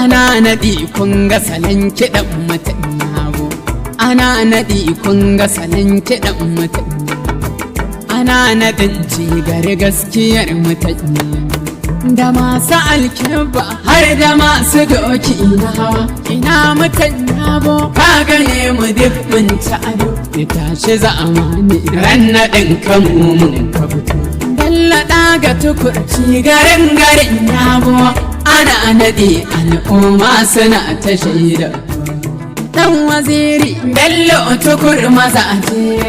Ana naɗi kun ga salon kiɗan mutan Yabo. Ana naɗi kun ga salon kiɗan mutan. Ana naɗin cigari gaskiyar mutan da masu alkibba har da masu doki na hawa. Ina mutan Yabo, ka gane mu duk mun ci ado. Ya tashi zamani ran naɗin kamu mun ka fito. Bella ga Tukur garin garin Yabo. Ana naɗi, al'umma suna ta shaida. Dan Waziri Bello Tukur maza ce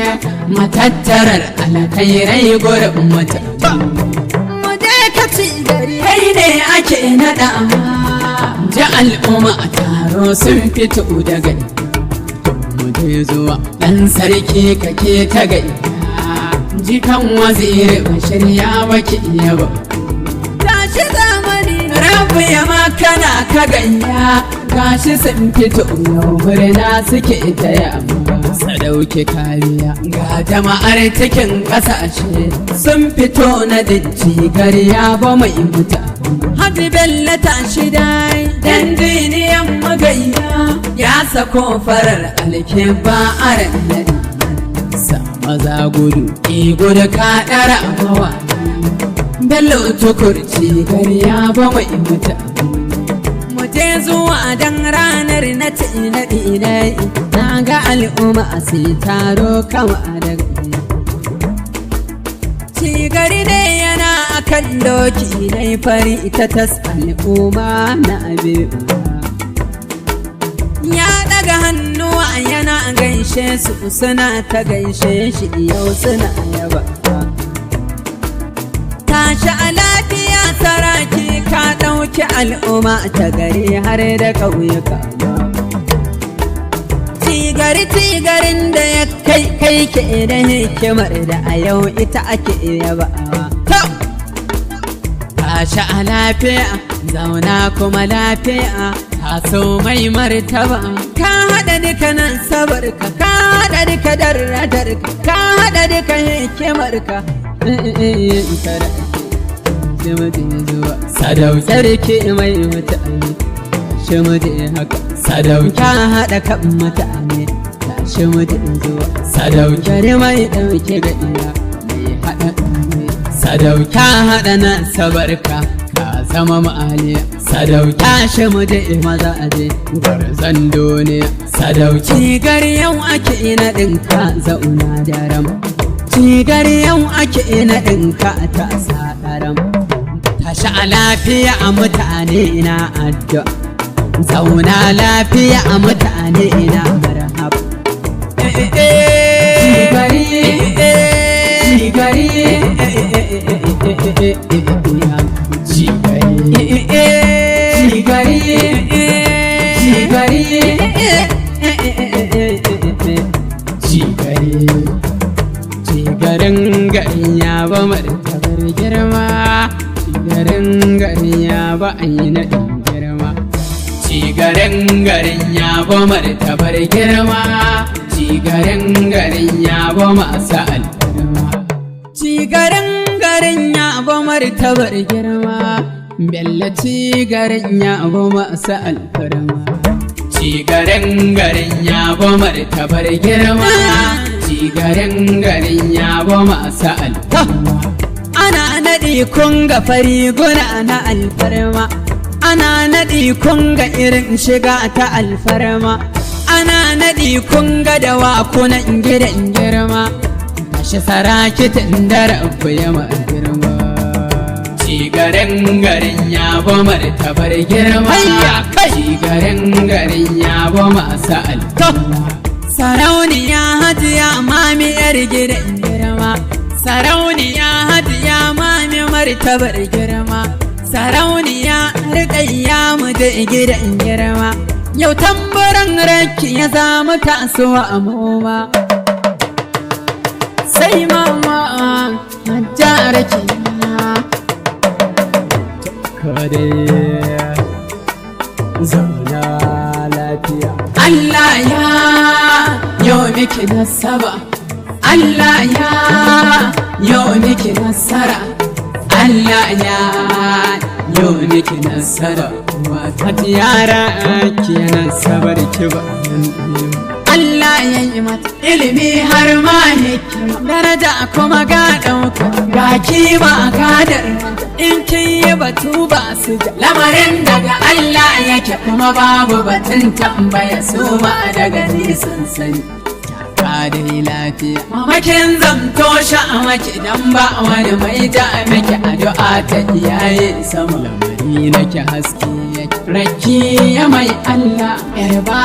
matattarar alkhairai gurin mata. Mu je ka ci gari, kai ne ake naɗa. Ji al'umma a taro sun fito daga. Mu je zuwa ɗan sarki kake ta gayya. Jikan Waziri Bashir ya baki yaba. Tashi zamani, Rabu ya makana ka ganya. Gashi sun fito yau, murna suke ta yamma. Sadauki kariya ga jama'ar cikin ƙasashe sun fito na dinci gari ya ba mai muta. Haji Bello, tashi dai dan diniyan magayya. Ya sako farar alkeba a ran sa. Maza gudu gudu ka ɗara mawa. Bello Tukur gari ya ba mai muta. Mu je zuwa dan ranar na ci na ɗinai, na ga al'umma sai taro kama da Cigari ne yana akan doki nai fari ita tas, al'umma na biyu. Ya daga hannuwa yana gaishe su, suna ta gaishe shi yau suna yaba. Tashi a lafiya saraki, ka ɗauki al'umma ta gari har da ƙauyuka. Cigari, cigarin da ya kai kai ke da hikimar da a yau ita ake yaba. Tashi a lafiya, zauna kuma lafiya, taso mai martaba. Ka haɗa duka nan sabarka, ka haɗa duka darajarka, ka haɗa duka hikimarka. Sadauki. Sarki mai mutane, shi mu haka. Sadauki. Ka haɗa kan mutane, tashi mu zuwa. Sadauki. Gari mai ɗauke ga iya mai haɗa. Sadauki. Ka haɗa nan sabarka, ka zama ma'aliya. Sadauki. Tashi mu je maza aje gwarzon duniya. Sadauki. Cigar yau ake naɗin ka, zauna daram. Cigar yau ake naɗin ka, ta sa daram. Tashi a lafiya a mutane na addu'a. Zauna lafiya a mutane na marhaba. Cigari, cigari, Cigari. Cigari, cigari. Cigari. Cigarin garin ya ba martabar girma. Cigarin garin ya ba a yi naɗin girma. Cigarin garin ya ba martabar girma. Cigarin garin ya ba masu alfarma. Cigarin garin ya ba martabar girma. Bello, cigarin ya ba masu alfarma. Cigarin garin ya ba martabar girma. Cigarin garin ya ba masu alfarma. Ana naɗi kun ga fari guna na alfarma. Ana naɗi kun ga irin shiga ta alfarma. Ana naɗi kun ga dawakunan gidan girma. Tashi saraki tun da Rabu ya ma girma. Cigarin garin ya ba martabar girma. Hayya, kai! Cigarin garin ya ba masu alfarma. Sarauniya Hajiya Mami, yar gidan girma. Sarauniya Hajiya Mami, martabar girma. Sarauniya Rikayya, mu je gidan girma. Yau tamburan raki ya zama kasuwa a moma. Sai mama Hajja Rakiya. Kare zauna lafiya. Allah ya yau miki nasaba. Allah ya yau miki nasara. Allah ya yau miki nasara. Wata yara kenan sabar ki ba. Allah ya yi mata ilimi har ma hikima, daraja kuma ga ɗauka, ga kima ga daraja. In kin yi batu ba su ja, lamarin daga Allah yake, kuma babu batun tambaya, su ma daga nisan sani. Ka dai lafiya mamakin zamto sha'amaki, dan ba wani mai ja miki, addu'a ta iyaye sama, lamari nake haske yake. Raki ya mai Allah, yarba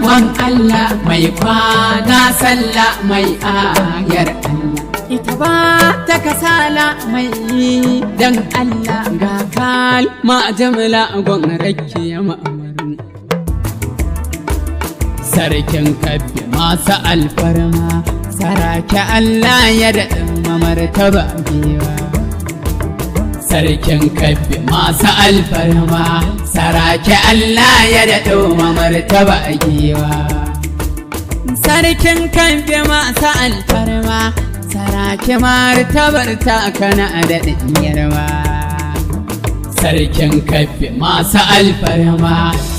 wan Allah, mai kwana sallah, mai ayar Allah, ita ba ta kasala, mai dan Allah, ga kalma jamla gon rakiya ma'amarin. Sarkin Kabbi masu alfarma, saraki Allah ya daɗa martaba giwa. Sarkin Kabbi masu alfarma, saraki Allah ya daɗa martaba giwa. Sarkin Kabbi masu alfarma, saraki martabar ta kana daɗin yarwa. Sarkin Kabbi masu alfarma,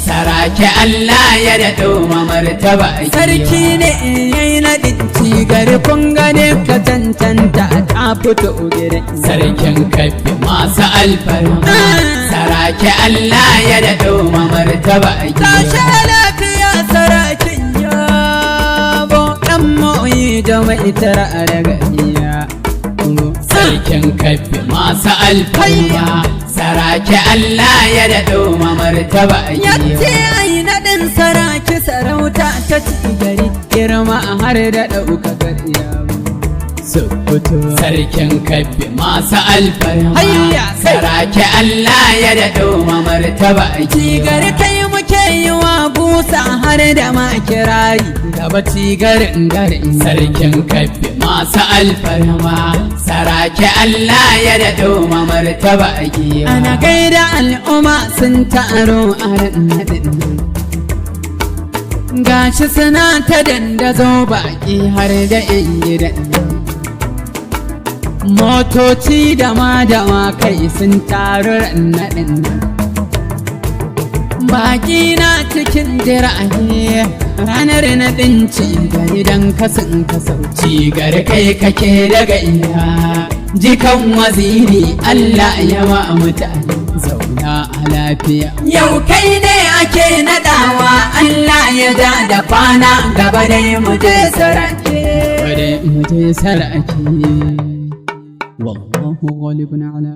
saraki Allah ya daɗo martaba. Sarki ne yayi naɗin cigari, kun gane ka cancanta ta fito gidan. Sarkin Kabbi masu alfarma, saraki Allah ya daɗo martaba. Tashi lafiya sarakin yabo, ɗan ma'oyi jama'i tara daga iya. Sarkin Kabbi masu alfarma, saraki Allah ya daɗo martaba. Yace ai naɗin saraki, sarauta ta ci gari, girma har da ɗaukakar yabo. Sokoto. Sarkin Kabbi masu alfarma, saraki Allah ya daɗo martaba. Cigari kai muke yi wa busa har da ma kirari, gaba cigarin garin. Sarkin Kabbi masu alfarma, saraki Allah ya daɗo martaba. Ana gaida al'umma sun taro a naɗin, gashi suna ta dandazo, baki har da 'yan gidan. Motoci da ma da kai sun taru naɗin nan. Baki na cikin jirage ranar naɗin cigari, don kasan kasauci gari kai kake daga iya. Jikan waziri, Allah ya wa mutane, zauna a lafiya. Yau kai ne ake naɗawa, Allah ya ja da kwana, gaba dai mu je sarki, gaba dai mu je sarki. والله غالب على